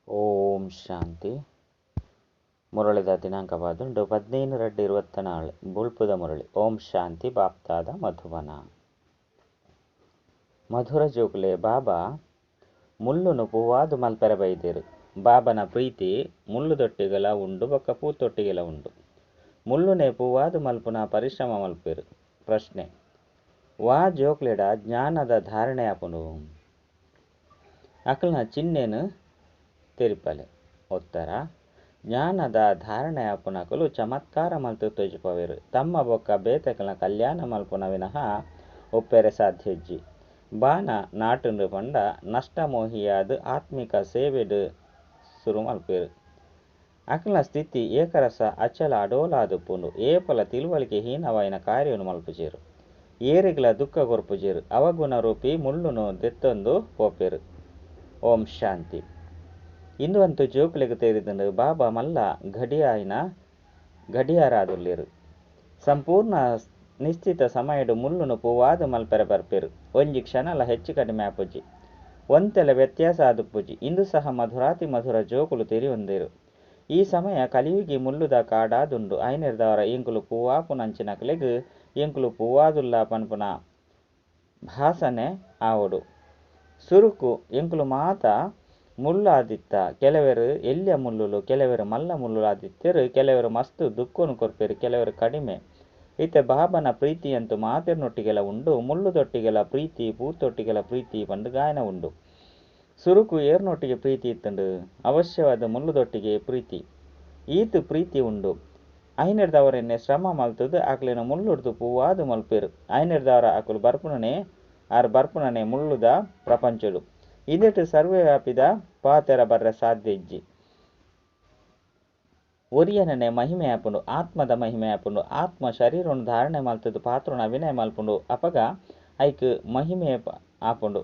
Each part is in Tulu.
ಓಂ ಶಾಂತಿ. ಮುರಳಿದ ದಿನಾಂಕವಾದುಂಡು 15/2/24. ಬುಳ್ಪುದ ಮುರಳಿ. ಓಂ ಶಾಂತಿ. ಬಾಪ್ತಾದ ಮಧುಬನ. ಮಧುರ ಜೋಕುಲೆ ಬಾಬಾ ಮುಳ್ಳುನು ಪೂವಾದು ಮಲ್ಪೆರ ಬೈದೇರು. ಬಾಬನ ಪ್ರೀತಿ ಮುಳ್ಳುದೊಟ್ಟಿಗೆಲ ಉಂಡು ಬೊಕ್ಕ ಪೂತೊಟ್ಟಿಗೆಲ ಉಂಡು. ಮುಳ್ಳುನೆ ಪೂವಾದು ಮಲ್ಪುನ ಪರಿಶ್ರಮ ಮಲ್ಪೆರು. ಪ್ರಶ್ನೆ: ವಾ ಜೋಕ್ಲೆಡ ಜ್ಞಾನದ ಧಾರಣೆ ಆಪುಂಡು? ಅಕಲ್ನ ಚಿಹ್ನೆನು ತೆರಿಪಲೆ. ಉತ್ತರ: ಜ್ಞಾನದ ಧಾರಣೆ ಆಪುನಕುಲು ಚಮತ್ಕಾರ ಮಲ್ತು ತೋಜಿಪವೆರು. ತಮ್ಮ ಬೊಕ್ಕ ಬೇತೆಕಲ್ನ ಕಲ್ಯಾಣ ಮಲ್ಪುನ ವಿನಃ ಒಪ್ಪೆರೆ ಸಾಧ್ಯ ಇಜ್ಜಿ. ಬಾಣ ನಾಟುಂಡು ಪಂಡ ನಷ್ಟ ಮೋಹಿಯಾದ್ ಆತ್ಮಿಕ ಸೇವೆಡ್ ಸುರು ಮಲ್ಪುವೆರು. ಅಕಲ್ನ ಸ್ಥಿತಿ ಏಕರಸ ಅಚಲ ಅಡೋಲ ಆದುಪ್ಪುಂಡು. ಏಪಲ ತಿಳುವಳಿಕೆ ಹೀನವಾಯಿನ ಕಾರ್ಯನು ಮಲ್ಪುಜೆರು. ಏರೆಗ್ಲ ದುಃಖ ಕೊರ್ಪುಜೆರು. ಅವಗುಣ ರೂಪಿ ಮುಳ್ಳುನು ದೆತ್ತೊಂದು ಪೋಪೆರು. ಓಂ ಶಾಂತಿ. ಇಂದು ಅಂತೂ ಜೋಕುಲೆಗ್ ತೆರಿದುಂಡು ಬಾಬಾ ಮಲ್ಲ ಗಡಿಯಾಯಿನ ಗಡಿಯಾರಾದುಲ್ಲೆರು. ಸಂಪೂರ್ಣ ನಿಶ್ಚಿತ ಸಮಯಡ್ ಮುಳ್ಳುನು ಪೂವಾದು ಮಲ್ಪೆರೆ ಬರ್ಪೆರು. ಒಂಜಿ ಕ್ಷಣಲ ಹೆಚ್ಚು ಕಡಿಮೆ ಆಪುಜಿ. ಒಂತೆಲ ವ್ಯತ್ಯಾಸ ಆದುಪ್ಪುಜಿ. ಇಂದು ಸಹ ಮಧುರಾತಿ ಮಧುರ ಜೋಕುಲು ತೆರಿಯೊಂದೆರು. ಈ ಸಮಯ ಕಲಿಯುಗಿ ಮುಳ್ಳುದ ಕಾಡಾದುಂಡು. ಐನೆರ್ದವರ ಎಂಕುಲು ಪೂವಾಪುನಂಚಿನಕಲೆಗ್ ಎಂಕುಲು ಪೂವಾದುಲ್ಲ ಪನ್ಪುನ ಭಾಸನೆ ಆವೊಡು. ಸುರುಕು ಎಂಕುಲು ಮಾತ ಮುಳ್ಳಾದಿತ್ತ. ಕೆಲವೆರ್ ಎಲ್ಯ ಮುಳ್ಳುಲು, ಕೆಲವೆರ್ ಮಲ್ಲ ಮುಳ್ಳುಲಾದಿತ್ತೆರ್. ಕೆಲವೆರ್ ಮಸ್ತ್ ದುಃಖನು ಕೊರ್ಪೆರ್, ಕೆಲವೆರ್ ಕಡಿಮೆ. ಇತ್ತೆ ಬಾಬನ ಪ್ರೀತಿಯಂತೂ ಮಾತೆರ್ನೊಟ್ಟಿಗೆಲ ಉಂಡು. ಮುಳ್ಳುದೊಟ್ಟಿಗೆಲ ಪ್ರೀತಿ, ಪೂತೊಟ್ಟಿಗೆಲ ಪ್ರೀತಿ ಪಂದ್ ಗಾಯನ ಉಂಡು. ಸುರುಕು ಏರ್ನೊಟ್ಟಿಗೆ ಪ್ರೀತಿ ಇತ್ತುಂಡು? ಅವಶ್ಯವಾದ ಮುಳ್ಳುದೊಟ್ಟಿಗೆ ಪ್ರೀತಿ. ಈತ್ ಪ್ರೀತಿ ಉಂಡು. ಐನೆರ್ದವರೆನ್ನೆ ಶ್ರಮ ಮಲ್ತುದು ಅಕ್ಲೆನ ಮುಳ್ಳುಡ್ದು ಪೂವಾದು ಮಲ್ಪೆರು. ಐನೆರ್ದವರ ಅಕುಲು ಬರ್ಪುನನೆ ಆರ್ ಬರ್ಪುನನೆ ಮುಳ್ಳುದ ಪ್ರಪಂಚಡು. ಇಂದೆಟ್ ಸರ್ವವ್ಯಾಪಿದ ಪಾತೆರ ಬರ್ರೆ ಸಾಧ್ಯ ಇಜ್ಜಿ. ಒರಿಯನನೆ ಮಹಿಮೆ ಆಪುಂಡು. ಆತ್ಮದ ಮಹಿಮೆ ಆಪುಂಡು. ಆತ್ಮ ಶರೀರನು ಧಾರಣೆ ಮಲ್ತುದು ಪಾತ್ರನ ಅಭಿನಯ ಮಲ್ಪುಂಡು. ಅಪಗ ಐಕ್ ಮಹಿಮೆ ಆಪುಂಡು.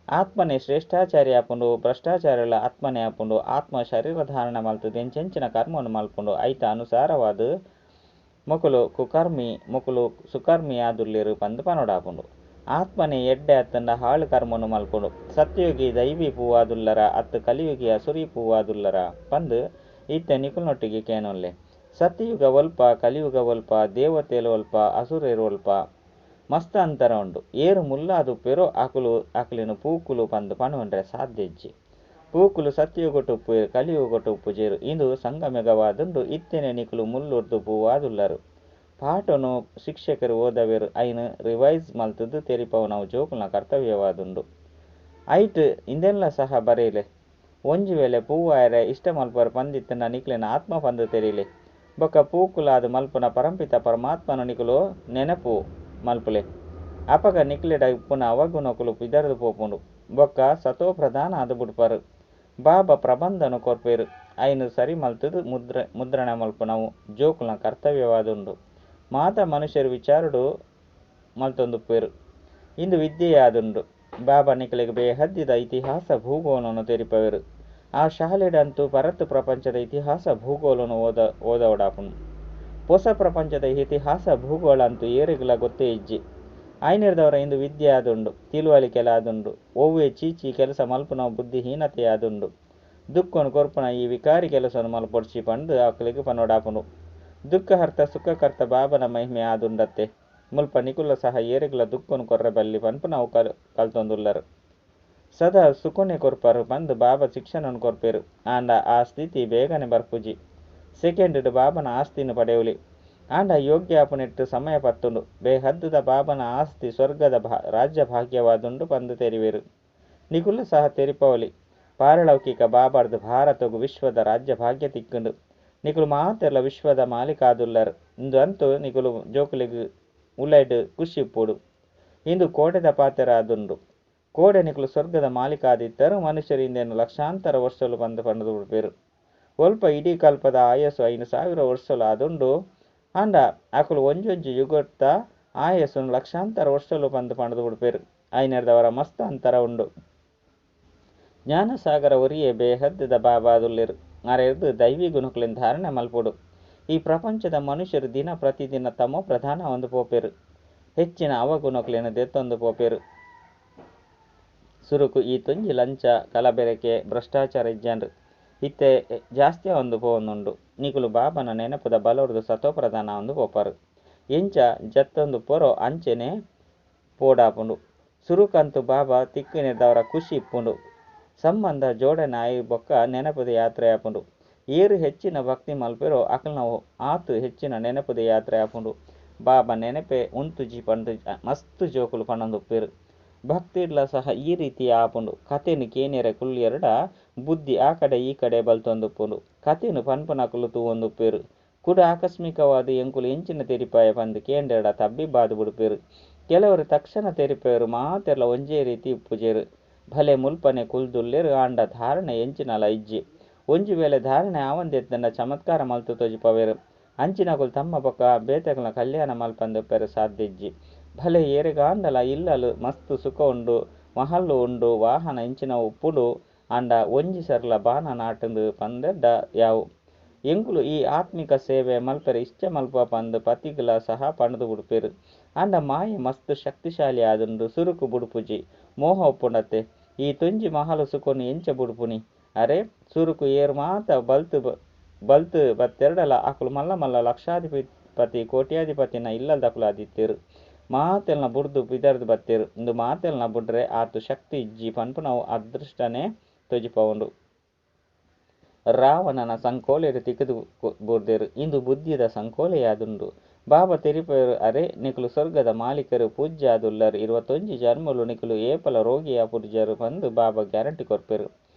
ಆತ್ಮನೇ ಶ್ರೇಷ್ಠಾಚಾರಿ ಆಪುಂಡು. ಭ್ರಷ್ಟಾಚಾರಲ ಆತ್ಮನೇ ಆಪುಂಡು. ಆತ್ಮ ಶರೀರ ಧಾರಣೆ ಮಲ್ತುದು ಎಂಚೆಂಚಿನ ಕರ್ಮನು ಮಲ್ಪುಂಡು. ಐತ ಅನುಸಾರವಾದ ಮೊಕುಲು ಕುಕರ್ಮಿ ಮೊಕುಲು ಸುಕರ್ಮಿ ಆದುಲ್ಲೆರು ಪಂದ್ ಪನೊಡಾಪುಂಡು. ಆತ್ಮನೇ ಎಡ್ಡೆ ಅತ್ತಂಡ ಹಾಳು ಕರ್ಮನು ಮಲ್ಪುಂಡು. ಸತ್ಯಯುಗಿ ದೈವಿ ಪೂವಾದುಲ್ಲರ ಅತ್ತು ಕಲಿಯುಗಿ ಅಸುರಿ ಪೂವಾದುಲ್ಲರ ಪಂದ್ ಇತ್ತೆ ನಿಕುಲ್ನೊಟ್ಟಿಗೆ ಕೇನೊನ್ಲೆ. ಸತ್ಯಯುಗ ಒಲ್ಪ ಕಲಿಯುಗ ಒಲ್ಪ, ದೇವತೆಲು ಒಲ್ಪ ಅಸುರೆರ್ ಒಲ್ಪ? ಮಸ್ತ್ ಅಂತರ ಉಂಡು. ಏರ್ ಮುಲ್ಲಾದುಪ್ಪೆರೋ ಅಕುಲು ಅಕ್ಲೆನ್ ಪೂಕುಲು ಪಂದ್ ಪನೊನ್ರೆ ಸಾಧ್ಯ ಇಜ್ಜಿ. ಪೂಕುಲು ಸತ್ಯಯುಗಟ್ ಉಪ್ಪುವೆರ್, ಕಲಿಯುಗಟ್ ಉಪ್ಪುಜೆರ್. ಇಂದು ಸಂಗಮಯುಗವಾದುಂಡು. ಇತ್ತೆನೆ ನಿಕುಲು ಮುಲ್ಲುರ್ದು ಪೂವಾದುಲ್ಲರ್. ಪಾಠೊನು ಶಿಕ್ಷಕೆರ್ ಓದವೆರ್. ಐನ್ ರಿವೈಸ್ ಮಲ್ತುದು ತೆರಿಪಾವುನವು ಜೋಕುಲ್ನ ಕರ್ತವ್ಯವಾದುಂಡು. ಐಟ್ ಇಂದೆನ್ಲ ಸಹ ಬರೆಲೆ. ಒಂಜಿ ವೇಳೆ ಪೂವಾಯೆರೆ ಇಷ್ಟ ಮಲ್ಪುವರ್ ಪಂದಿತ್ತುಂಡ ನಿಕ್ಲೆನ್ ಆತ್ಮ ಪಂದ್ ತೆರಿಲೆ. ಬೊಕ್ಕ ಪೂಕುಲಾದ್ ಮಲ್ಪುನ ಪರಂಪಿತ ಪರಮಾತ್ಮನ ನಿಕುಲು ನೆನಪು ಮಲ್ಪುಲೆ. ಅಪಗ ನಿಕ್ಲೆಡ ಇಪ್ಪುನ ಅವಗುಣಕುಲು ಪಿದರ್ದು ಪೋಪುಂಡು. ಬೊಕ್ಕ ಸತೋ ಪ್ರಧಾನ ಆದ್ ಬುಡ್ಪರ್. ಬಾಬಾ ಪ್ರಬಂಧನು ಕೊರ್ಪೆರ್. ಐನ್ ಸರಿ ಮಲ್ತುದು ಮುದ್ರಣ ಮಲ್ಪುನವು ಜೋಕುಲ್ನ ಕರ್ತವ್ಯವಾದುಂಡು. ಮಾತ ಮನುಷ್ಯರು ವಿಚಾರಡು ಮಲ್ತೊಂದುಪ್ಪೆರು. ಇಂದು ವಿದ್ಯೆಯಾದುಂಡು. ಬಾಬಾ ನಿಕಲೆಗ್ ಬೇಹದ್ದಿದ ಇತಿಹಾಸ ಭೂಗೋಳನು ತೆರಿಪವೆರು. ಆ ಶಾಲೆಡ್ ಅಂತೂ ಪರತ್ ಪ್ರಪಂಚದ ಇತಿಹಾಸ ಭೂಗೋಳನು ಓದವಡಾಪುಂಡು. ಪೊಸ ಪ್ರಪಂಚದ ಇತಿಹಾಸ ಭೂಗೋಳ ಅಂತೂ ಏರೆಗ್ಲ ಗೊತ್ತೇ ಇಜ್ಜಿ. ಐನೆರ್ದವರ ಇಂದು ವಿದ್ಯೆ ಆದುಂಡು, ತಿಳುವಳಿಕೆಲಾದುಂಡು. ಒವ್ವೆ ಚೀಚಿ ಕೆಲಸ ಮಲ್ಪುನವು ಬುದ್ಧಿಹೀನತೆಯಾದುಂಡು. ದುಃಖನು ಕೊರ್ಪುನ ಈ ವಿಕಾರಿ ಕೆಲಸನು ಮಲ್ಪೊಡ್ಚಿ ಪಂದ್ ಅಕ್ಲೆಗ್ ಪನೊಡಾಪುಂಡು. ದುಃಖಹರ್ತ ಸುಖಕರ್ತ ಬಾಬನ ಮಹಿಮೆ ಆದುಂಡತ್ತೆ. ಮುಲ್ಪ ನಿಕುಲ ಸಹ ಏರೆಗ್ಲ ದುಃಖನು ಕೊರ್ರೆ ಬಲ್ಲಿ ಪನ್ಪುನವು ಕಲ್ತೊಂದುಲ್ಲರ್. ಸದಾ ಸುಖನೆ ಕೊರ್ಪರ್ ಪಂದ್ ಬಾಬಾ ಶಿಕ್ಷಣನು ಕೊರ್ಪೆರು. ಆಂಡ ಆ ಸ್ಥಿತಿ ಬೇಗನೆ ಬರ್ಪುಜಿ. ಸೆಕೆಂಡ್ ಬಾಬನ ಆಸ್ತಿನ ಪಡೆಯೊಲಿ. ಆಂಡ ಯೋಗ್ಯ ಆಪುನೆಟ್ ಸಮಯ ಪತ್ತುಂಡು. ಬೇಹದ್ದುದ ಬಾಬನ ಆಸ್ತಿ ಸ್ವರ್ಗದ ರಾಜ್ಯ ಭಾಗ್ಯವಾದುಂಡು ಪಂದ್ ತೆರಿವೆರು. ನಿಕುಲ ಸಹ ತೆರಿಪಾವೊಲಿ. ಪಾರಲೌಕಿಕ ಬಾಬಾರ್ದು ಭಾರತಗು ವಿಶ್ವದ ರಾಜ್ಯ ಭಾಗ್ಯ ತಿಕ್ಕುಂಡು. ನಿಕುಲು ಮಾತೆರ್ಲ ವಿಶ್ವದ ಮಾಲೀಕಾದುಲ್ಲರ್. ಇಂದು ಅಂತೂ ನಿಕುಲು ಜೋಕುಲೆಗ್ ಉಲೈಡ್ ಖುಷಿ ಇಪ್ಪೊಡು. ಇಂದು ಕೋಡೆದ ಪಾತೆರ ಆದುಂಡು. ಕೋಡೆ ನಿಕುಲು ಸ್ವರ್ಗದ ಮಾಲೀಕಾದಿತ್ತರು. ಮನುಷ್ಯರು ಇಂದೆನ್ ಲಕ್ಷಾಂತರ ವರ್ಷಲು ಪಂದ್ ಪಂಡುದು ಬಿಡ್ಪೆರು. ಒಲ್ಪ ಇಡೀ ಕಲ್ಪದ ಆಯಸ್ಸು 5000 ವರ್ಷಲು ಆದುಂಡು. ಆಂಡ ಅಕುಲು ಒಂಜೊಂಜಿ ಯುಗತ್ತ ಆಯಸ್ಸುನು ಲಕ್ಷಾಂತರ ವರ್ಷಲು ಪಂದ್ ಪಂಡುದು ಬಿಡ್ಪೆರು. ಐನೆರ್ದವರ ಮಸ್ತ್ ಅಂತರ ಉಂಡು. ಜ್ಞಾನಸಾಗರ ಒರಿಯೇ ಬೇಹದ್ದುದ ಬಾಬಾದುಲ್ಲೆರು. ಅರೆರ್ದು ದೈವಿ ಗುಣಕುಲೆನ್ ಧಾರಣೆ ಮಲ್ಪೊಡು. ಈ ಪ್ರಪಂಚದ ಮನುಷ್ಯರು ದಿನ ಪ್ರತಿದಿನ ತಮೋ ಪ್ರಧಾನ ಒಂದು ಪೋಪೆರು. ಹೆಚ್ಚಿನ ಅವಗುಣಕುಲೆನ್ ದೆತ್ತೊಂದು ಪೋಪೆರು. ಸುರುಕು ಈ ತೊಂಜಿ ಲಂಚ, ಕಲಬೆರಕೆ, ಭ್ರಷ್ಟಾಚಾರ ಇಜ್ಜಾಂಡ್. ಇತ್ತೆ ಜಾಸ್ತಿ ಆವೊಂದು ಪೋವೊಂದುಂಡು. ನಿಕುಲು ಬಾಬನ ನೆನಪುದ ಬಲೊರ್ದು ಸತೋಪ್ರಧಾನ ಆವೊಂದು ಪೋಪರ್. ಎಂಚ ಜತ್ತೊಂದು ಪೊರೋ ಅಂಚೆನೆ ಪೋಡಾಪುಂಡು. ಸುರುಕಂತು ಬಾಬಾ ತಿಕ್ಕಿನೆರ್ದಾವರ ಖುಷಿ ಇಪ್ಪುಂಡು. ಸಂಬಂಧ ಜೋಡಣೆ ಆಯಿ ಬೊಕ್ಕ ನೆನಪುದ ಯಾತ್ರೆ ಆಪುಂಡು. ಏರ್ ಹೆಚ್ಚಿನ ಭಕ್ತಿ ಮಲ್ಪೆರೋ ಅಕಲ್ನವು ಆತ್ ಹೆಚ್ಚಿನ ನೆನಪುದ ಯಾತ್ರೆ ಆಪುಂಡು. ಬಾಬಾ ನೆನಪೆ ಉಂತುಜಿ ಪಂದ್ ಮಸ್ತ್ ಜೋಕುಲು ಪನೊಂದುಪ್ಪೆರ್. ಭಕ್ತಿಡ್ಲಾ ಸಹ ಈ ರೀತಿ ಆಪುಂಡು. ಕತೆನ್ ಕೇನೆರೆ ಕುಲ್ಲಿಯೆರ್ಡ ಬುದ್ಧಿ ಆ ಕಡೆ ಈ ಕಡೆ ಬಲ್ತೊಂದುಪ್ಪುಂಡು. ಕತೆನ್ ಪನ್ಪುನಕುಲು ತೂವೊಂದುಪ್ಪೆರ್. ಕುಡ ಆಕಸ್ಮಿಕವಾದ್ ಎಂಕುಲು ಎಂಚಿನ ತೆರಿಪಾಯ ಪಂದ್ ಕೇಂಡೆರ್ಡ ತಬ್ಬಿಬ್ಬಾದ್ ಬುಡ್ಪೆರ್. ಕೆಲವೆರ್ ತಕ್ಷಣ ತೆರಿಪಾಯೆರ್ ಮಾತೆರ್ಲಾ ಒಂಜೇ ರೀತಿ ಇಪ್ಪುಜೆರ್. ಭಲೆ ಮುಲ್ಪನೆ ಕುಲ್ದುಲ್ಲೆರ್ ಆಂಡ ಧಾರಣೆ ಎಂಚಿನಲ ಇಜ್ಜಿ. ಒಂಜಿ ವೇಳೆ ಧಾರಣೆ ಆವಂದೆ ಇತ್ತ್ಂಡ ಚಮತ್ಕಾರ ಮಲ್ತ್ ತೋಜಿಪಾವೆರ್. ಅಂಚಿನಕುಲು ತಮ್ಮ ಬೊಕ್ಕ ಬೇತೆಕಲ್ನ ಕಲ್ಯಾಣ ಮಲ್ಪಂದೆ ಉಪ್ಪೆರೆ ಸಾಧ್ಯ ಇಜ್ಜಿ. ಭಲೆ ಏರೆಗಾಂಡಲ ಇಲ್ಲಲ್ ಮಸ್ತ್ ಸುಖ ಉಂಡು, ಮಹಲ್ಲು ಉಂಡು, ವಾಹನ ಇಂಚಿನವು ಉಪ್ಪುಂಡು ಆಂಡ ಒಂಜಿ ಸರ್ಲ ಬಾನ ನಾಟ್ಂದ್ ಪಂಡೆರ್ಡ ಯಾವು. ಎಂಕುಲು ಈ ಆತ್ಮಿಕ ಸೇವೆ ಮಲ್ಪೆರೆ ಇಚ್ಛೆ ಮಲ್ಪುವ ಪಂದ್ ಪತಿಗ್ಲಾ ಸಹ ಪಂಡ್ದ್ ಬುಡ್ಪೆರ್. ಆಂಡ ಮಾಯೆ ಮಸ್ತ್ ಶಕ್ತಿಶಾಲಿ ಆದುಂಡು ಸುರುಕು ಬುಡ್ಪುಜಿ. ಮೋಹ ಉಪ್ಪುಂಡತ್ತೆ. ಈ ತೊಂಜಿ ಮಹಲು ಸುಖೊನು ಎಂಚ ಬುಡ್ಪುನಿ. ಅರೇ! ಸುರುಕು ಏರ್ ಮಾತ ಬಲ್ತ್ ಬಲ್ತ್ ಬತ್ತೆರ್ಡಲ ಅಕುಲು ಮಲ್ಲ ಮಲ್ಲ ಲಕ್ಷಾಧಿಪತಿ ಕೋಟ್ಯಾಧಿಪತಿನ ಇಲ್ಲದಕುಲಾದಿತ್ತೆರ್. ಮಾತೆಲ್ನ ಬುಡ್ದು ಪಿದಡ್ದ್ ಬತ್ತೆರ್. ಉಂದು ಮಾತೆಲ್ನ ಬುಡ್ರೆ ಆತ್ ಶಕ್ತಿ ಇಜ್ಜಿ ಪನ್ಪುನವು ಅದೃಷ್ಟನೇ ತೋಜಿಪಾವುಂಡು. ರಾವಣನ ಸಂಕೋಲೆಡ್ ತಿಕ್ಕ್ದ್ ಬೂರ್ದೆರ್. ಉಂದು ಬುದ್ಧಿದ ಸಂಕೋಲೆಯಾದುಂಡು. ಬಾಬಾ ತೆರಿಪಾವೆರ್ ಅರೇ! ನಿಕುಲು ಸ್ವರ್ಗದ ಮಾಲೀಕರು, ಪೂಜ್ಯ ಆದುಲ್ಲರ್. ಇರುವತ್ತೊಂಜಿ ಜನ್ಮೊಲು ನಿಕುಲು ಏಪಲ ರೋಗಿ ಆಪುಜರ್ ಪಂದ್ ಬಾಬಾ ಗ್ಯಾರಂಟಿ ಕೊರ್ಪೆರ್.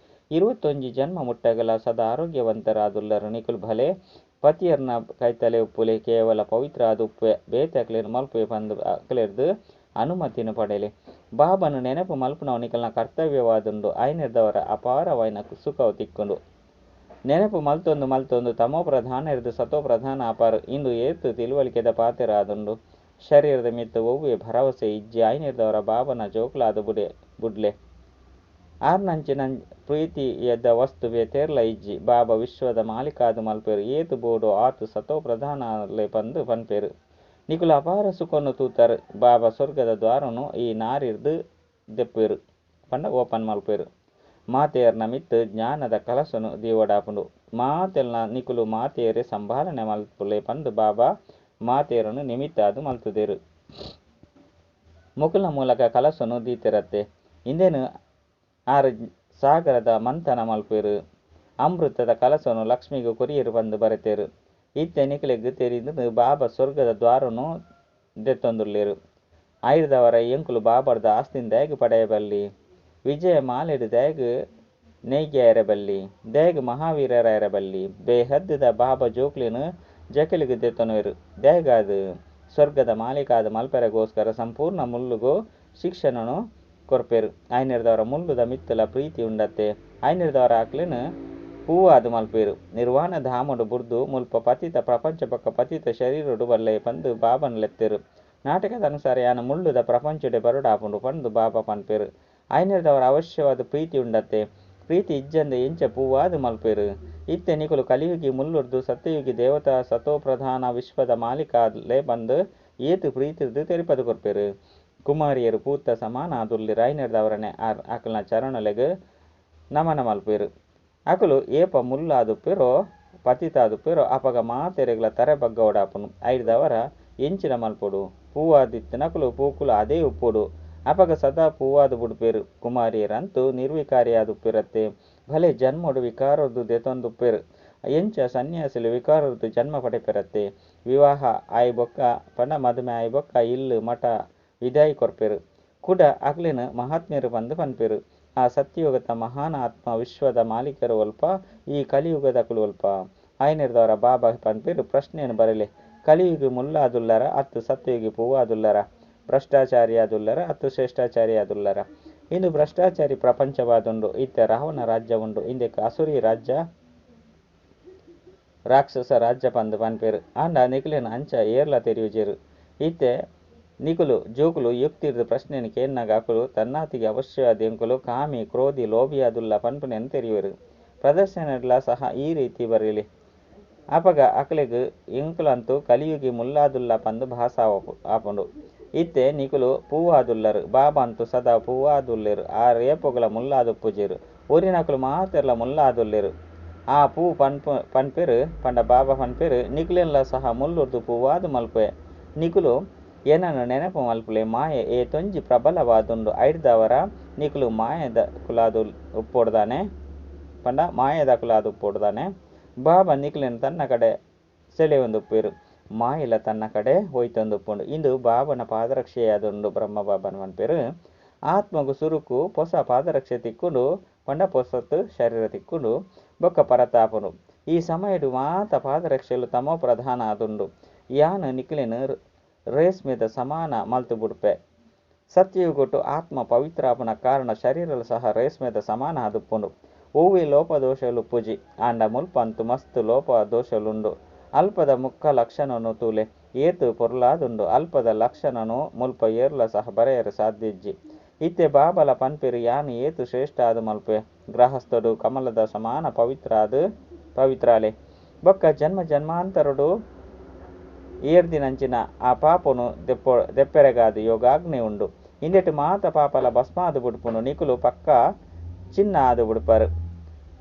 ಇರುವತ್ತೊಂಜಿ ಜನ್ಮ ಮುಟ್ಟಗಲಾ ಸದಾ ಆರೋಗ್ಯವಂತರಾದುಲ್ಲರ್. ನಿಕುಲು ಭಲೆ ಪತಿಯೆರ್ನ ಕೈತಲೇ ಉಪ್ಪುಲೆ. ಕೇವಲ ಪವಿತ್ರ ಆದ್ ಉಪ್ಪುವೆ ಬೇತೆ ಮಲ್ಪುವೆ ಪಂದ್ ಅಕ್ಲೆರ್ದ್ ಅನುಮತಿನ್ ಪಡೆಲೆ. ಬಾಬಾನ ನೆನಪು ಮಲ್ಪುನವು ನಿಕಲ್ನ ಕರ್ತವ್ಯವಾದುಂಡು. ಆಯಿನೆಡ್ದಾವರ ಅಪಾರವಾಯಿನ ಸುಖ ತಿಕ್ಕುಂಡು. ನೆನಪು ಮಲ್ತೊಂದು ಮಲ್ತೊಂದು ತಮೋ ಪ್ರಧಾನರ್ದ್ ಸತೋ ಪ್ರಧಾನ ಆಪರ್. ಇಂದು ಏತ್ ತಿಳುವಳಿಕೆದ ಪಾತೆರ ಆದುಂಡು. ಶರೀರದ ಮಿತ್ತ್ ಒವ್ವೇ ಭರವಸೆ ಇಜ್ಜಿ. ಆಯಿನೆಡ್ದಾವರ ಬಾಬಾನ ಜೋಕುಲಾದ್ ಬುಡೆ ಬುಡ್ಲೆ. ಆರ್ನಂಚಿನ ಪ್ರೀತಿದ ವಸ್ತು ಬೇತೆರ್ಲಾ ಇಜ್ಜಿ. ಬಾಬಾ ವಿಶ್ವದ ಮಾಲೀಕ ಆದ್ ಮಲ್ಪೆರ್. ಏತ್ ಬೋಡೋ ಆತ್ ಸತೋ ಪ್ರಧಾನ ಆಲೆ ಪಂದ್ ಪನ್ಪೆರ್. ನಿಕುಲು ಅಪಾರ ಸುಖೊನು ತೂತರ್. ಬಾಬಾ ಸ್ವರ್ಗದ ದ್ವಾರೊನು ಈ ನಾರಿರ್ದ್ ದೆಪ್ಪುವೆರ್ ಪಂಡ ಓಪನ್ ಮಲ್ಪುವೆರ್. ಮಾತೆಯರ್ನ ಮಿತ್ತ್ ಜ್ಞಾನದ ಕಲಶನ್ ದೀವೊಡಾಪುಂಡು. ಮಾತೆಲ್ನ ನಿಕುಲು ಮಾತೆಯರೇ ಸಂಭಾಲನೆ ಮಲ್ಪುಲೆ ಪಂದ್ ಬಾಬಾ ಮಾತೆಯರನ್ನು ನಿಮಿತ್ತ ಆದ್ ಮಲ್ತ್ದೆರ್. ಮೊಕಲ್ನ ಮೂಲಕ ಕಲಶನ್ ದೀತೆರತ್ತೆ. ಇಂದೆನ್ ಆರ್ ಸಾಗರದ ಮಂಥನ ಮಲ್ಪುವೆರ್. ಅಮೃತದ ಕಲಶನ್ ಲಕ್ಷ್ಮಿಗ್ ಕೊರಿಯೆರ್ ಪಂದ್ ಬರೆತೆರ್. ಇತ್ತೆ ನಿಕಲೆಗ್ ತೆರಿದ್ಂಡ್ ಬಾಬಾ ಸ್ವರ್ಗದ ದ್ವಾರೊನು ದೆತ್ತೊಂದುಲ್ಲೆರ್. ಆಯಿರ್ದಾವರ ಎಂಕುಲು ಬಾಬಾರ್ದ ಆಸ್ತಿನ್ ದಾಯೆಗ್ ಪಡೆಯ ಬಲ್ಲಿ. ವಿಜಯ ಮಾಲೆಡ್ ದಾಯೆಗ್ ನೇಯ್ಗೆ ಬಲ್ಲಿ. ದಾಯೆಗ್ ಮಹಾವೀರರಾಯೆರೆ ಬಲ್ಲಿ. ಬೇಹದ್ದ ಬಾಬಾ ಜೋಕ್ಲೆನ್ ಜಕ್ಕೆಲ್ಗ್ ದೆತೊನುವೆರ್. ದಾಯೆಗಾದ್ ಸ್ವರ್ಗದ ಮಾಲೀಕ ಆದ್ ಮಲ್ಪೆರೆಗೋಸ್ಕರ ಸಂಪೂರ್ಣ ಮುಲ್ಲುಗು ಶಿಕ್ಷಣನ್ ಕೊರ್ಪೆರ್. ಆಯಿನೆಡ್ದಾವರ ಮುಲ್ಲುದ ಮಿತ್ತಲ ಪ್ರೀತಿ ಉಂಡತ್ತೆ. ಆಯಿನೆಡ್ದಾವರ ಅಕ್ಲೆನ್ ಪೂವಾದ್ ಮಲ್ಪುವೆರ್. ನಿರ್ವಾಣ ಧಾಮಡ್ ಬುಡ್ದು ಮುಲ್ಪ ಪತಿತ ಪ್ರಪಂಚ ಬೊಕ್ಕ ಪತಿತ ಶರೀರೊಡು ಬಲ್ಲೆ ಪಂದ್ ಬಾಬಾನ್ ಲೆತ್ತೆರ್. ನಾಟಕದ ಅನುಸಾರ ಯಾನ್ ಮುಳ್ಳುದ ಪ್ರಪಂಚಡೆ ಬರೊಡಾಪುಂಡು ಪಂದ್ ಬಾಬಾ ಪನ್ಪೆರ್. ಆಯಿನೆಡ್ದಾವರ ಅವಶ್ಯವಾದ ಪ್ರೀತಿ ಉಂಡತ್ತೆ. ಪ್ರೀತಿ ಇಜ್ಜಂದೆ ಎಂಚ ಪೂವಾದ್ ಮಲ್ಪುವೆರ್. ಇತ್ತೆ ನಿಕುಲು ಕಲಿಯುಗಿ ಮುಲ್ಲುರ್ದು ಸತ್ಯಯುಗಿ ದೇವತಾ ಸತೋ ಪ್ರಧಾನ ವಿಶ್ವದ ಮಾಲೀಕ ಆದ್ಲೆ ಪಂದ್ ಏತ್ ಪ್ರೀತಿರ್ದ್ ತೆರಿಪಾದ್ ಕೊರ್ಪೆರ್. ಕುಮಾರಿಯೆರ್ ಪೂತ ಸಮಾನ ಆದುಲ್ಲೆರ್. ಆಯಿನೆಡ್ದಾವರನೆ ಆರ್ ಅಕಲ್ನ ಚರಣಲೆಗ್ ನಮನ ಮಲ್ಪುವೆರ್. ಅಕುಲು ಏಪ ಮುಲ್ಲಾದುಪ್ಪೆರೋ ಪತಿತಾದುಪ್ಪೆರೋ ಅಪಗ ಮಾತೆರೆಗ್ಲ ತರೆ ಬಗ್ಗವೊಡಾಪುಂಡು. ಐಡ್ದಾವರ ಎಂಚಿನ ಮಲ್ಪೊಡು ಪೂವಾದಿತ್ತಿನಕುಲು ಪೂಕುಲು ಅದೇ ಉಪ್ಪೊಡು. ಅಪಗ ಸದಾ ಪೂವಾದ್ ಬುಡ್ಪೆರ್. ಕುಮಾರಿಯೆರ್ ಅಂತೂ ನಿರ್ವಿಕಾರಿ ಆದುಪ್ಪೆರತ್ತೆ. ಭಲೆ ಜನ್ಮೊಡು ವಿಕಾರೊರ್ದು ದೆತೊಂದುಪ್ಪೆರ್. ಎಂಚ ಸನ್ಯಾಸಿಲು ವಿಕಾರೊರ್ದು ಜನ್ಮ ಪಡೆಪೆರತ್ತೆ. ವಿವಾಹ ಆಯಿ ಬೊಕ್ಕ ಪಂಡ ಮದುಮೆ ಆಯಿ ಬೊಕ್ಕ ಇಲ್ಲ್ ಮಠ ವಿದಾಯಿ ಕೊರ್ಪೆರ್. ಕುಡ ಅಕ್ಲೆನ್ ಮಹಾತ್ಮೆರ್ ಪಂದ್ ಪನ್ಪೆರ್. ಆ ಸತ್ಯಯುಗದ ಮಹಾನ್ ಆತ್ಮ ವಿಶ್ವದ ಮಾಲೀಕರು ಒಲ್ಪ ಈ ಕಲಿಯುಗದಕುಲು ಒಲ್ಪ. ಆಯಿನೆಡ್ದಾವರ ಬಾಬಾ ಪನ್ಪೆರ್ ಪ್ರಶ್ನೆನ್ ಬರೆಲೆ. ಕಲಿಯುಗಿ ಮುಲ್ಲಾದುಲ್ಲರ ಅತ್ತ್ ಸತ್ಯಯುಗಿ ಪೂವಾದುಲ್ಲರ. ಭ್ರಷ್ಟಾಚಾರಿ ಆದುಲ್ಲರ ಅತ್ತ್ ಶ್ರೇಷ್ಠಾಚಾರಿ ಆದುಲ್ಲರ. ಇಂದು ಭ್ರಷ್ಟಾಚಾರಿ ಪ್ರಪಂಚವಾದುಂಡು. ಇತ್ತೆ ರಾವಣ ರಾಜ್ಯ ಉಂಡು. ಇಂದೆಕ್ ಅಸುರಿ ರಾಜ್ಯ ರಾಕ್ಷಸ ರಾಜ್ಯ ಪಂದ್ ಪನ್ಪೆರ್. ಆಂಡ ನಿಕುಲೆನ್ ಅಂಚ ಏರ್ಲಾ ತೆರಿಯುಜೆರ್. ಇತ್ತೆ ನಿಕುಲು ಜೋಕುಲು ಯುಕ್ತಿರ್ದ್ ಪ್ರಶ್ನೆನ್ ಕೇನ್ನಗ ಅಕುಲು ತನ್ನಾತಿಗೆ ಅವಶ್ಯವಾದ್ ಎಂಕುಲು ಕಾಮಿ ಕ್ರೋಧಿ ಲೋಭಿಯಾದುಲ್ಲ ಪನ್ಪುನೆನ್ ತೆರಿಯುವೆರ್. ಪ್ರದರ್ಶನಡ್ಲಾ ಸಹ ಈ ರೀತಿ ಬರೆಲೆ. ಅಪಗ ಅಕ್ಲೆಗ್ ಎಂಕುಲಂತೂ ಕಲಿಯುಗಿ ಮುಲ್ಲಾದುಲ್ಲ ಪಂದ್ ಭಾಸ ಆಪುಂಡು. ಇತ್ತೆ ನಿಕುಲು ಪೂವಾದುಲ್ಲರ್. ಬಾಬಾ ಅಂತೂ ಸದಾ ಪೂವಾದುಲ್ಲೆರ್. ಆರ್ ಏಪೊಗುಲ ಮುಲ್ಲಾದುಪ್ಪುಜೆರ್. ಒರಿನಕುಲು ಮಾತೆರ್ಲಾ ಮುಲ್ಲಾದುಲ್ಲೆರ್. ಆ ಪೂ ಪನ್ಪು ಪನ್ಪೆರ್ ಪಂಡ ಬಾಬಾ ಪನ್ಪೆರ್ ನಿಕ್ಲೆನ್ಲ ಸಹ ಮುಲ್ಲುರ್ದು ಪೂವಾದ್ ಮಲ್ಪುವೆ. ನಿಕುಲು ಎನನ್ ನೆನಪು ಮಲ್ಪುಲೆ. ಮಾಯೆ ಏತೊಂಜಿ ಪ್ರಬಲವಾದುಂಡು. ಐಡ್ದಾವರ ನಿಕುಲು ಮಾಯೆದಕುಲಾದ್ ಉಪ್ಪೊಡುದಾನೆ ಪಂಡ ಮಾಯೆದಕುಲಾದ್ ಉಪ್ಪೊಡುದಾನೆ. ಬಾಬಾ ನಿಕ್ಲೆನ್ ತನ್ನ ಕಡೆ ಸೆಳೆಯೊಂದುಪ್ಪುವೆರ್. ಮಾಯೆಲ ತನ್ನ ಕಡೆ ಒಯ್ತೊಂದುಪ್ಪುಂಡು. ಇಂದು ಬಾಬನ ಪಾದರಕ್ಷೆಯಾದುಂಡು ಬ್ರಹ್ಮ ಬಾಬನ್ ಪನ್ಪೆರ್. ಆತ್ಮಗ್ ಸುರುಕು ಪೊಸ ಪಾದರಕ್ಷೆ ತಿಕ್ಕುಂಡು ಪಂಡ ಪೊಸತ್ ಶರೀರ ತಿಕ್ಕುಂಡು ಬೊಕ್ಕ ಪರತಾಪುಂಡು. ಈ ಸಮಯಡ್ ಮಾತ ಪಾದರಕ್ಷೆಲು ತಮೋ ಪ್ರಧಾನ ಆದುಂಡು. ಯಾನ್ ನಿಕ್ಲೆನ್ ರೇಸ್ಮೆದ ಸಮಾನ ಮಲ್ತ್ ಬುಡ್ಪೆ. ಸತ್ಯಯುಗೊಟು ಆತ್ಮ ಪವಿತ್ರ ಆಪುನ ಕಾರಣ ಶರೀರಲ ಸಹ ರೇಸ್ಮೆದ ಸಮಾನ ಆದುಪ್ಪುಂಡು. ಒವ್ವೇ ಲೋಪದೋಷಲು ಉಪ್ಪುಜಿ. ಆಂಡ ಮುಲ್ಪ ಅಂತೂ ಮಸ್ತ್ ಲೋಪ ದೋಷಲುಂಡು. ಅಲ್ಪದ ಮುಖ ಲಕ್ಷಣನ್ ತೂಲೆ. ಏತ್ ಪೊರ್ಲಾದುಂಡು. ಅಲ್ಪದ ಲಕ್ಷಣನ್ ಮುಲ್ಪ ಏರ್ಲ ಸಹ ಬರೆಯೆರೆ ಸಾಧ್ಯ ಇಜ್ಜಿ. ಇತ್ತೆ ಬಾಬಾಲ ಪನ್ಪೆರ್ ಯಾನ್ ಏತ್ ಶ್ರೇಷ್ಠ ಆದ್ ಮಲ್ಪುವೆ. ಗೃಹಸ್ಥಡು ಕಮಲದ ಸಮಾನ ಪವಿತ್ರ ಆದ್ ಪವಿತ್ರಾಲೆ. ಬೊಕ್ಕ ಜನ್ಮ ಜನ್ಮಾಂತರಡು ಏರ್ದಿನಂಚಿನ ಆ ಪಾಪೊನು ದೆಪ್ಪೊ ದೆಪ್ಪೆರೆಗಾದ್ ಯೋಗಾಗ್ನಿ ಉಂಡು. ಇಂದೆಟ್ ಮಾತ ಪಾಪಲ ಭಸ್ಮ ಆದ್ ಬುಡ್ಪುಂಡು. ನಿಕುಲು ಪಕ್ಕ ಚಿನ್ನ ಆದ್ ಬುಡ್ಪರ್.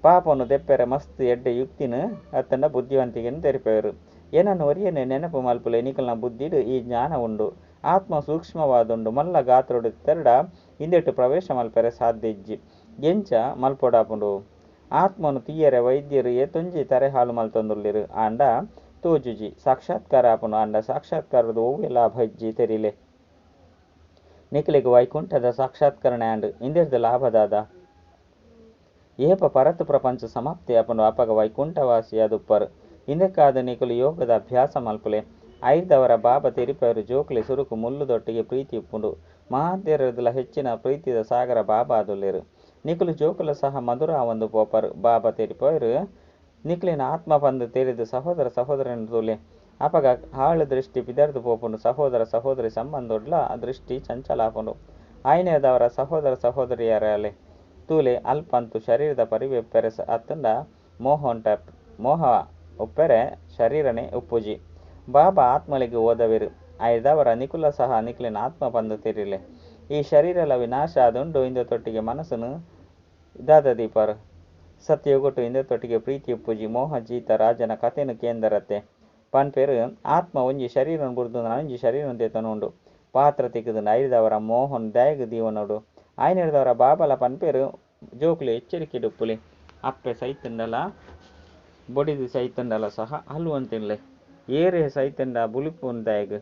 ಪಾಪೊನು ದೆಪ್ಪೆರೆ ಮಸ್ತ್ ಎಡ್ಡೆ ಯುಕ್ತಿನ್ ಅತ್ತ್ಂಡ ಬುದ್ಧಿವಂತಿಕೆನ್ ತೆರಿಪಾವೆರ್. ಎನನ್ ಒರಿಯೆನೆ ನೆನಪು ಮಲ್ಪುಲೆ ನಿಕಲ್ನ ಬುದ್ಧಿಡ್ ಈ ಜ್ಞಾನ ಉಂಡು. ಆತ್ಮ ಸೂಕ್ಷ್ಮವಾದುಂಡು. ಮಲ್ಲ ಗಾತ್ರೊಡು ಇತ್ತೆರ್ಡ ಇಂದೆಟ್ ಪ್ರವೇಶ ಮಲ್ಪೆರೆ ಸಾಧ್ಯ ಇಜ್ಜಿ. ಎಂಚ ಮಲ್ಪೊಡಾಪುಂಡು. ಆತ್ಮನ್ ತೂಯೆರೆ ವೈದ್ಯೆರ್ ಏತೊಂಜಿ ತರೆ ಹಾಳು ಮಲ್ತೊಂದುಲ್ಲೆರ್. ಆಂಡ ತೋಜುಜಿ. ಸಾಕ್ಷಾತ್ಕಾರ ಆಪುಂಡು. ಆಂಡ ಸಾಕ್ಷಾತ್ಕಾರದ ಒವ್ವೇ ಲಾಭ ಇಜ್ಜಿ ತೆರಿಲೆ. ನಿಕಲೆಗ್ ವೈಕುಂಠದ ಸಾಕ್ಷಾತ್ಕರಣೆ ಆಂಡ್. ಇಂದೆರ್ದ್ ಲಾಭ ದಾದ. ಏಪ ಪರತ್ ಪ್ರಪಂಚ ಸಮಾಪ್ತಿ ಆಪುಂಡು ಅಪಗ ವೈಕುಂಠವಾಸಿಯಾದ್ ಉಪ್ಪರ್. ಇಂದೆಕ್ಕಾದ್ ನಿಕುಲು ಯೋಗದ ಅಭ್ಯಾಸ ಮಲ್ಪುಲೆ. ಐರ್ದಾವರ ಬಾಬಾ ತೆರಿಪಾವೆರ್ ಜೋಕುಲೆ ಸುರುಕು ಮುಲ್ಲುದೊಟ್ಟಿಗೆ ಪ್ರೀತಿ ಉಪ್ಪುಂಡು. ಮಾತೆರೆರ್ದ್ಲ ಹೆಚ್ಚಿನ ಪ್ರೀತಿದ ಸಾಗರ ಬಾಬಾ ಆದುಲ್ಲೆರ್. ನಿಕುಲು ಜೋಕುಲ ಸಹ ಮಧುರ ಆವೊಂದು ಪೋಪರ್. ಬಾಬಾ ತೆರಿಪಾವೆರ್ ನಿಕ್ಲೆನ್ ಆತ್ಮ ಪಂದ್ ತೆರಿದ್ ಸಹೋದರ ಸಹೋದರಿನ್ ತೂಲೆ. ಅಪಗ ಹಾಳು ದೃಷ್ಟಿ ಪಿದಡ್ದ್ ಪೋಪುಂಡು. ಸಹೋದರ ಸಹೋದರಿ ಸಂಬಂಧೊಡ್ಲಾ ದೃಷ್ಟಿ ಚಂಚಲ ಆಪುಂಡು. ಆಯಿನೆರ್ದಾವರ ಸಹೋದರ ಸಹೋದರಿಯರಾಲೆ. ತೂಲೆ ಅಲ್ಪ ಅಂತೂ ಶರೀರದ ಪರಿವೆ ಉಪ್ಪೆರೆ ಅತ್ತ್ಂಡ ಮೋಹ ಉಂಟ ಮೋಹ ಉಪ್ಪೆರೆ ಶರೀರನೇ ಉಪ್ಪುಜಿ. ಬಾಬಾ ಆತ್ಮಲೆಗ್ ಓದವೆರ್. ಐರ್ದಾವರ ನಿಕುಲ ಸಹ ನಿಕ್ಲೆನ್ ಆತ್ಮ ಪಂದ್ ತೆರಿಲೆ. ಈ ಶರೀರಲ ವಿನಾಶ ಆದುಂಡು ಇಂದೆತೊಟ್ಟಿಗೆ ಮನಸ್ಸುನು ದಾದ ದೀಪರ್. ಸತ್ಯಯುಗೊಟು ಇಂದೆತೊಟ್ಟಿಗೆ ಪ್ರೀತಿ ಉಪ್ಪುಜಿ. ಮೋಹ ಜೀತ ರಾಜನ ಕತೆನ್ ಕೇಂದರತ್ತೆ. ಪನ್ಪೆರ್ ಆತ್ಮ ಒಂಜಿ ಶರೀರನ್ ಬುಡ್ದು ನನೊಂಜಿ ಶರೀರನ್ ದೆತೊನುಂಡು. ಪಾತ್ರ ತಿಕ್ಕುದುಂಡು ಐರ್ದಾವರ ಮೋಹನ್ ದಾಯೆಗ್ ದೀವೊನೊಡು. ಆಯಿನೆರ್ದಾವರ ಬಾಬಾಲ ಪನ್ಪೆರ್ ಜೋಕುಲು ಎಚ್ಚರಿಕೆಡ್ ಉಪ್ಪುಲೆ. ಅಪ್ಪೆ ಸೈತ್ಂಡಲ ಬೊಡೆದಿ ಸೈತ್ಂಡಲ ಸಹ ಹಲ್ವನ್ ತಿನ್ಲೆ. ಏರೇ ಸೈತ್ಂಡ ಬುಲಿಪುನು ದಾಯೆಗ್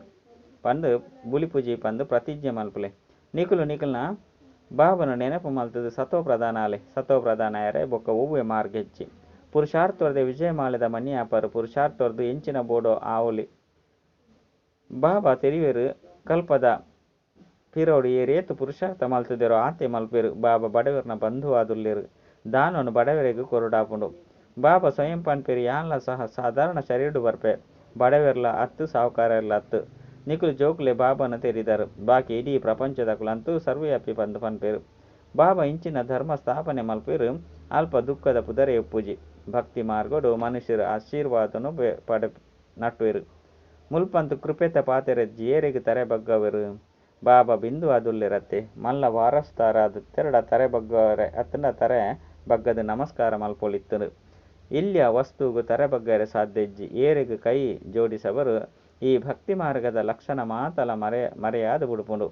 ಪಂದ್ ಬುಲಿಪುಜಿ ಪಂದ್ ಪ್ರತಿಜ್ಞೆ ಮಲ್ಪುಲೆ. ನಿಕುಲು ನಿಕಲ್ನ ಬಾಬನ ನೆನಪು ಮಲ್ತ್ದ್ ಸತೋ ಪ್ರಧಾನ ಆಲೆ. ಸತೋ ಪ್ರಧಾನ ಆಯೆರೆ ಬೊಕ್ಕ ಒವ್ವೇ ಮಾರ್ಗ ಇಜ್ಜಿ. ಪುರುಷಾರ್ಥೊರ್ದೆ ವಿಜಯಮಾಲೆದ ಮಣಿ ಆಪರ್. ಪುರುಷಾರ್ಥೊರ್ದು ಎಂಚಿನ ಬೋಡೋ ಆವೊಲಿ. ಬಾಬಾ ತೆರಿವೆರ್ ಕಲ್ಪದ ಪಿರವುಡು ಏರೇತ್ ಪುರುಷಾರ್ಥ ಮಲ್ತ್ದೆರೋ ಆತೆ ಮಲ್ಪುವೆರ್. ಬಾಬಾ ಬಡವೆರ್ನ ಬಂಧುವಾದುಲ್ಲೆರ್. ದಾನೊನು ಬಡವರೆಗ್ ಕೊರೊಡಾಪುಂಡು. ಬಾಬಾ ಸ್ವಯಂ ಪನ್ಪೆರ್ ಯಾನ್ಲ ಸಹ ಸಾಧಾರಣ ಶರೀರಡ್ ಬರ್ಪೆ. ಬಡವೆರ್ಲ ಅತ್ತ್ ಸಾಹುಕಾರೆರ್ಲ ಅತ್ತ್. ನಿಕುಲು ಜೋಕುಲೇ ಬಾಬಾನ ತೆರಿದರ್. ಬಾಕಿ ಇಡೀ ಪ್ರಪಂಚದಕುಲಂತೂ ಸರ್ವವ್ಯಾಪಿ ಪಂದ್ ಪನ್ಪೆರ್. ಬಾಬಾ ಇಂಚಿನ ಧರ್ಮ ಸ್ಥಾಪನೆ ಮಲ್ಪುವೆರ್ ಅಲ್ಪ ದುಃಖದ ಪುದರೇ ಉಪ್ಪುಜಿ. ಭಕ್ತಿ ಮಾರ್ಗಡ್ ಮನುಷ್ಯೆರ್ ಆಶೀರ್ವಾದನ್ ಪಡೆ ನಟ್ಟುವೆರ್. ಮುಲ್ಪಂತೂ ಕೃಪೆತ ಪಾತೆರ ಇಜ್ಜಿ ಏರೆಗ್ ತರೆ ಬಗ್ಗಾವೆರ್. ಬಾಬಾ ಬಿಂದು ಆದುಲ್ಲೆರತ್ತೆ. ಮಲ್ಲ ವಾರಸುದಾರ ಆದಿತ್ತೆರ್ಡ ತರೆ ಬಗ್ಗಾವೆರೆ ಅತ್ತ್ಂಡ ತರೆ ಬಗ್ಗದ್ ನಮಸ್ಕಾರ ಮಲ್ಪೊಲಿತ್ತ್ಂಡ್. ಎಲ್ಯ ವಸ್ತುಗ್ ತರೆ ಬಗ್ಗಯೆರೆ ಸಾಧ್ಯ ಇಜ್ಜಿ. ಏರೆಗ್ ಕೈ ಜೋಡಿಸವೆರ್ ಈ ಭಕ್ತಿ ಮಾರ್ಗದ ಲಕ್ಷಣ ಮಾತಲ ಮರೆ ಮರೆಯಾದ್ ಬುಡ್ಪುಂಡು.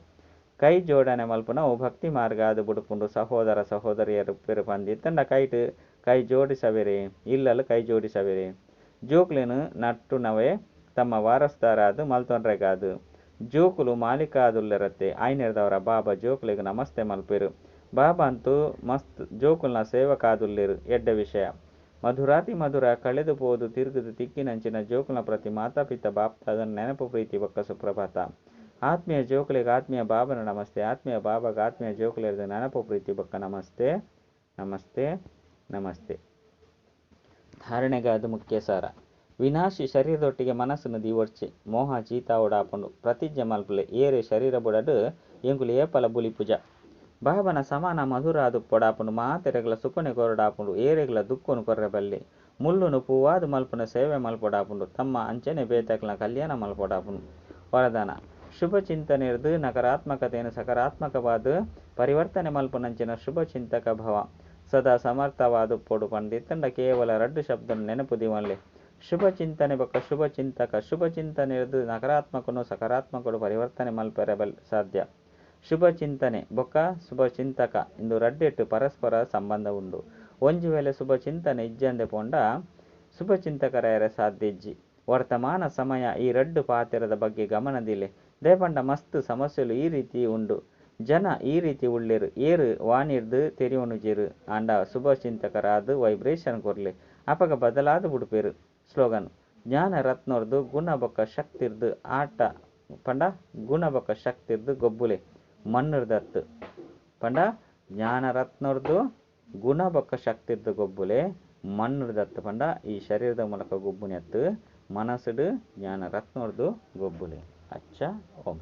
ಕೈ ಜೋಡಣೆ ಮಲ್ಪುನವು ಭಕ್ತಿ ಮಾರ್ಗ ಆದ್ ಬುಡ್ಪುಂಡು. ಸಹೋದರ ಸಹೋದರಿಯರು ಉಪ್ಪೆರ್ ಪಂದ್ ಇತ್ತ್ಂಡ ಕೈಟ್ ಕೈ ಜೋಡಿಸವೆರೆ ಇಲ್ಲಲ್ ಕೈ ಜೋಡಿಸವೆರೆ. ಜೋಕುಲೆನ್ ನಟ್ಟುನವೇ ತಮ್ಮ ವಾರಸುದಾರ ಆದ್ ಮಲ್ತೊನ್ರೆಗಾದ್. ಜೋಕುಲು ಮಾಲೀಕ ಆದುಲ್ಲೆರತ್ತೆ. ಆಯಿನೆರ್ದಾವರ ಬಾಬಾ ಜೋಕುಲೆಗ್ ನಮಸ್ತೆ ಮಲ್ಪುವೆರ್. ಬಾಬಾ ಅಂತೂ ಮಸ್ತ್ ಜೋಕುಲ್ನ ಸೇವಕ ಆದುಲ್ಲೆರ್ ಎಡ್ಡೆ ವಿಷಯ. ಮಧುರಾತಿ ಮಧುರ ಕಳೆದು ಪೋದು ತಿರುಗುದು ತಿಕ್ಕಿನಂಚಿನ ಜೋಕುಲ್ನ ಪ್ರತಿ ಮಾತಾ-ಪಿತಾ ಬಾಪ್ದಾದನ ನೆನಪು ಪ್ರೀತಿ ಬೊಕ್ಕ ಸುಪ್ರಭಾತ. ಆತ್ಮೀಯ ಜೋಕುಲೆಗ್ ಆತ್ಮೀಯ ಬಾಬನ ನಮಸ್ತೆ. ಆತ್ಮೀಯ ಬಾಬಾಗ್ ಆತ್ಮೀಯ ಜೋಕುಲೆರ್ದ್ ನೆನಪು ಪ್ರೀತಿ ಬೊಕ್ಕ ನಮಸ್ತೆ ನಮಸ್ತೆ ನಮಸ್ತೆ. ಧಾರಣೆಗಾದ್ ಮುಖ್ಯ ಸಾರ. ವಿನಾಶಿ ಶರೀರದೊಟ್ಟಿಗೆ ಮನಸ್ಸುನು ದೀವೊಡ್ಚಿ. ಮೋಹ ಜೀತಾವೊಡಾಪುಂಡು. ಪ್ರತಿಜ್ಞೆ ಮಲ್ಪುಲೆ ಏರೇ ಶರೀರ ಬುಡಡ್ ಎಂಕುಲು ಏಪಲ ಬುಲಿಪುಜ. ಬಾಬನ ಸಮಾನ ಮಧುರ ಆದ್ ಉಪ್ಪೊಡಾಪುಂಡು. ಮಾತೆರೆಗ್ಲ ಸುಖೊನೆ ಕೊರೊಡಾಪುಂಡು. ಏರೆಗ್ಲ ದುಃಖೊನು ಕೊರ್ರೆ ಬಲ್ಲಿ. ಮುಲ್ಲುನು ಪೂವಾದ್ ಮಲ್ಪುನ ಸೇವೆ ಮಲ್ಪೊಡಾಪುಂಡು. ತಮ್ಮ ಅಂಚನೆ ಬೇತೆಕ್ಲೆನ ಕಲ್ಯಾಣ ಮಲ್ಪೊಡಾಪುಂಡು. ವರದಾನ. ಶುಭ ಚಿಂತನೆರ್ದ್ ನಕಾರಾತ್ಮಕತೆನ್ ಸಕಾರಾತ್ಮಕವಾದ್ ಪರಿವರ್ತನೆ ಮಲ್ಪುನಂಚಿನ ಶುಭ ಚಿಂತಕ ಭವ. ಸದಾ ಸಮರ್ಥವಾದುಪ್ಪೊಡು ಪಂದಿತ್ತಂಡ ಕೇವಲ ರಡ್ಡ್ ಶಬ್ದನ್ ನೆನಪು ದಿವನ್ಲೆ. ಶುಭ ಚಿಂತನೆ ಬೊಕ್ಕ ಶುಭ ಚಿಂತಕ. ಶುಭ ಚಿಂತನೆರ್ದ್ ನಕಾರಾತ್ಮಕನ್ ಸಕಾರಾತ್ಮಕಡ್ ಪರಿವರ್ತನೆ ಮಲ್ಪೆರೆ ಸಾಧ್ಯ. ಶುಭ ಚಿಂತನೆ ಬೊಕ್ಕ ಶುಭ ಚಿಂತಕ ಇಂದು ರಡ್ಡೆಟ್ ಪರಸ್ಪರ ಸಂಬಂಧ ಉಂಡು. ಒಂಜಿ ವೇಳೆ ಶುಭ ಚಿಂತನೆ ಇಜ್ಜಂದೆ ಪೋಂಡ ಶುಭ ಚಿಂತಕರಾಯೆರೆ ಸಾಧ್ಯ ಇಜ್ಜಿ. ವರ್ತಮಾನ ಸಮಯ ಈ ರಡ್ಡ್ ಪಾತೆರದ ಬಗ್ಗೆ ಗಮನ ದಿಲೆ. ದಾಯೆ ಮಸ್ತ್ ಸಮಸ್ಯೆಲು ಈ ರೀತಿ ಉಂಡು. ಜನ ಈ ರೀತಿ ಉಲ್ಲೆರ್ ಏರ್ ವಾಣಿರ್ದ್ ತೆರಿಯೊನುಜೆರ್. ಆಂಡ ಶುಭ ಚಿಂತಕರಾದ್ ವೈಬ್ರೇಷನ್ ಕೊರ್ಲೆ. ಅಪಗ ಬದಲಾದ್ ಬುಡ್ಪೆರ್. ಸ್ಲೋಗನ್ ಜ್ಞಾನ ರತ್ನರ್ದ್ ಗುಣ ಬೊಕ್ಕ ಶಕ್ತಿರ್ದ್ ಆಟ ಪಂಡ ಗುಣ ಬೊಕ್ಕ ಶಕ್ತಿರ್ದ್ ಗೊಬ್ಬುಲೆ ಮಣ್ಣುರ್ದತ್ ಪಂಡ ಜ್ಞಾನ ರತ್ನರ್ದ್ ಗುಣ ಬೊಕ್ಕ ಶಕ್ತಿರ್ದ್ ಗೊಬ್ಬುಲೆ ಮಣ್ಣುರ್ದತ್ ಪಂಡ ಈ ಶರೀರದ ಮೂಲಕ ಗೊಬ್ಬುನೆತ್ ಮನಸ್ಸುಡು ಜ್ಞಾನ ರತ್ನರ್ದ್ ಗೊಬ್ಬುಲೆ. ಅಚ್ಚ ಓಂ.